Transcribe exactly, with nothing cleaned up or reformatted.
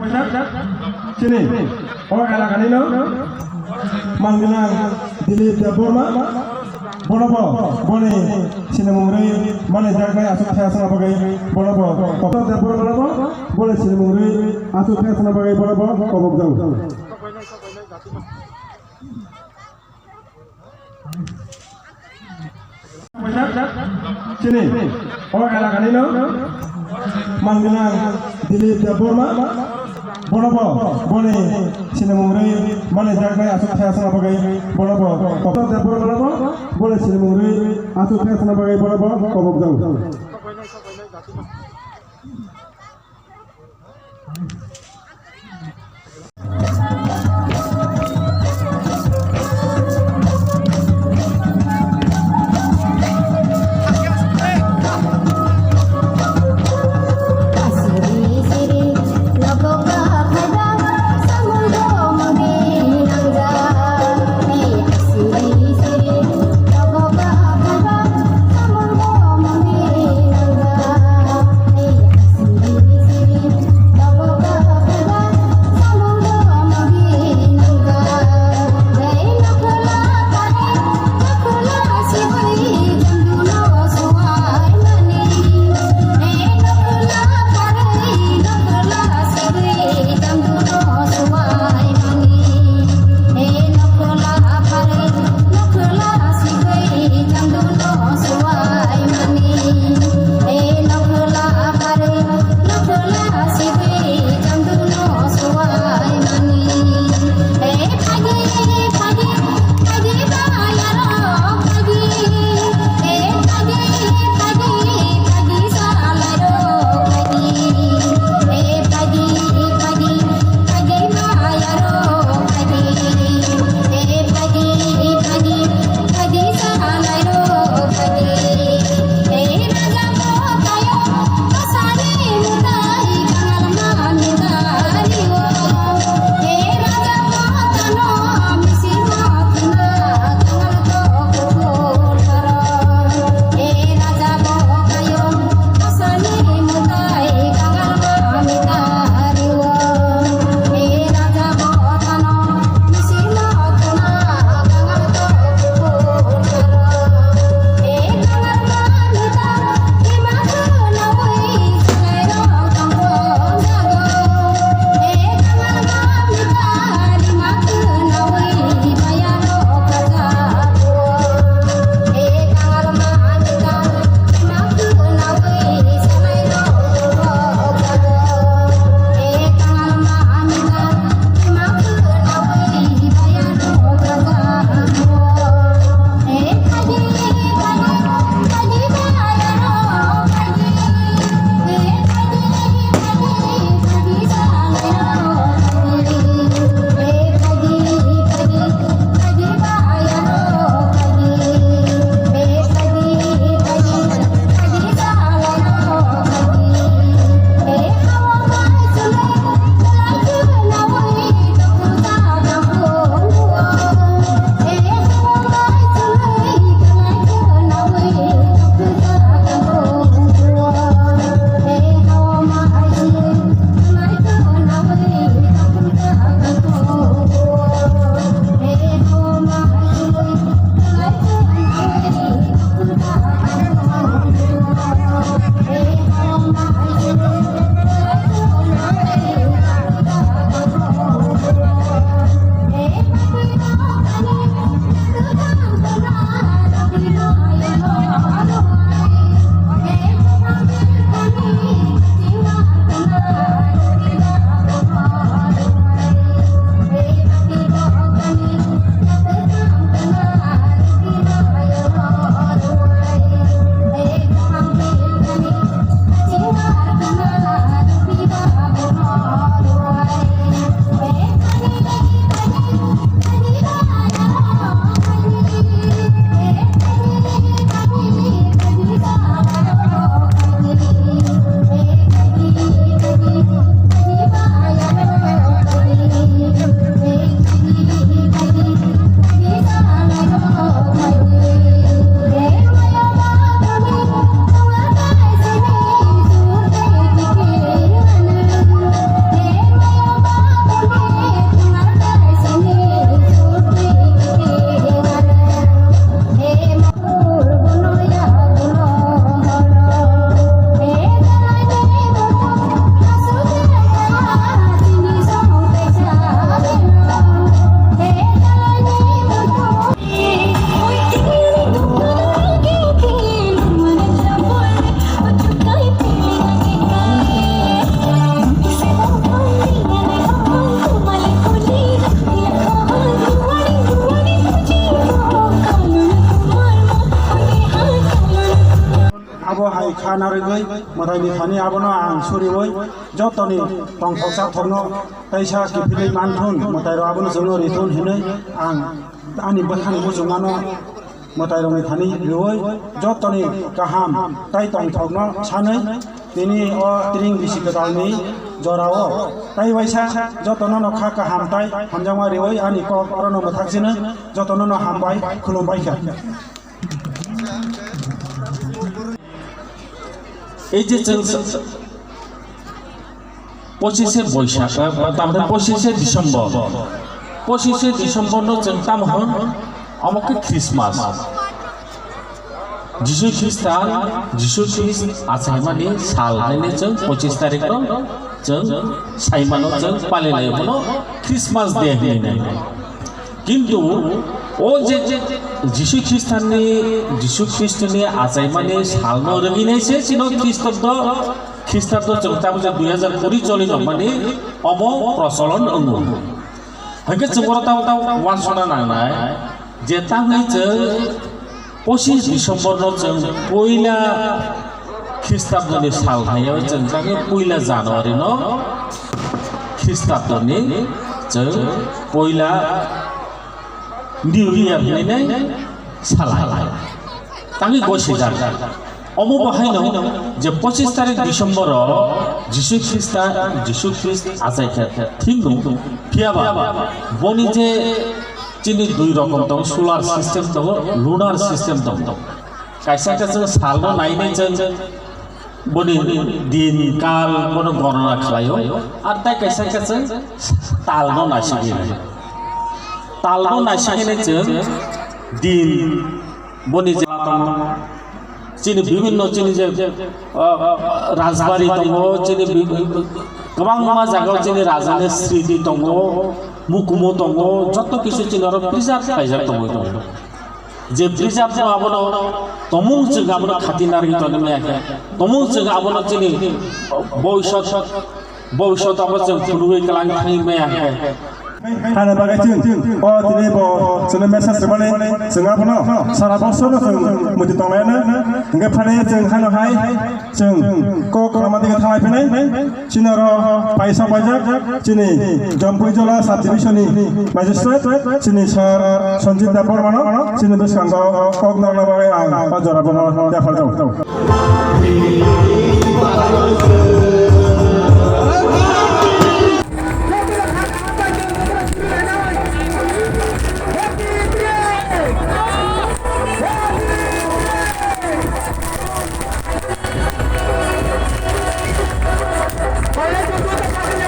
Chini o elakani no mangnang Dilip Debbarma, bono bo boni sinimung rwi mani jaknai aswk thaya songna bagwi bono bo Debbarma no bo boni sinimung rwi aswk thaya songna bagwi bono bo kobok jago. Chini o elakani no mangnang Dilip Debbarma, bono bo boni sinimung rwi mani jaknai aswk thaya songna bagwi bono bo Debbarma no bo boni sinimung rwi aswk thaya songna bagwi bono bo kobok jago. Narigwi mwtaini thani abono ang suriwi jotoni tongthok chathokno taisa kiphilwi manthun, mwtairok abono chwngno rithun hinwi ang ani bwkhani muchungmano mwtairokni thani riwi jotoni kaham tai tongthokno sanwi tini o tring bisi kwtalni jorao tai waisa jotono no kha kaham tai hamjakma riwi ani kok orono mwthak chini jotono no hambai khulumbai kha. Ei je chwng pochishe Boishakh, eh, tamni pochishe December, pochishe December no chwng tamo hwn, omo khe Christmas. Jisu Khristan, Jisu Khrist achaimani sal hinwi chwng pochis tarikh no chwng saimano chwng palilai bono Christmas Day hinwi nai. Kintu o je Jisu Khristanni, Jisu Khristoni achaimani salno rwgwinai se chino Khristabdo, Khristabdo chwng tabuk je dui hazar kuri choli tongmani omo procholon wngo. Hwnkhe chwng oro tabuk tabuk uansukna nangnai je tangwi chwng pochishe December no chwng puila Khristabdoni sal hai o chwng tangwi puila January no Khristabdoni chwng puila New Year hinwi salai tangwi gosijak. Omo bo haino je pochishe tarikh December o Jisu Khrista, Jisu Khrist achai khe thik nung. Phiya ba boni je chini dui rokom tongo, solar system tongo, lunar system tongo. Kaisa kaisa salno nainai chwng boni din kal bono gorona khlaio, ar tai kaisa kaisa talno naisingwi. Talno naisingwi chwng din boni je chini bibhinno chini je, ah, rajbari tongo, chini bi-, bi-, bi-, kwbangma jagao chini rajani sriti tongo, mukumu tongo, joto kisu chini oro preserve khaijak tongwi tongo. Je preserve no abono tomung chwng abono khati narwgwi tongwi maya khe, tomung chwng abono chini bhobishyot, bhobishyot abo chwng phunugwi kwlang thangwi maya khe. Hana bagwi chwng o tini bo chwngno message rwmani chwng abono sara bosor no chwng muitu tonglaina. Hwnkhe phani chwng hano hai chwng kok rwma digi thanglai phinai. Chini oro paisa paijak chini Jampui Jola Sub Division ni Magistrate chini Sir Sanjit Debbarma no chini bwskango kok narwkna bagwi ang o jora bono yapharjak.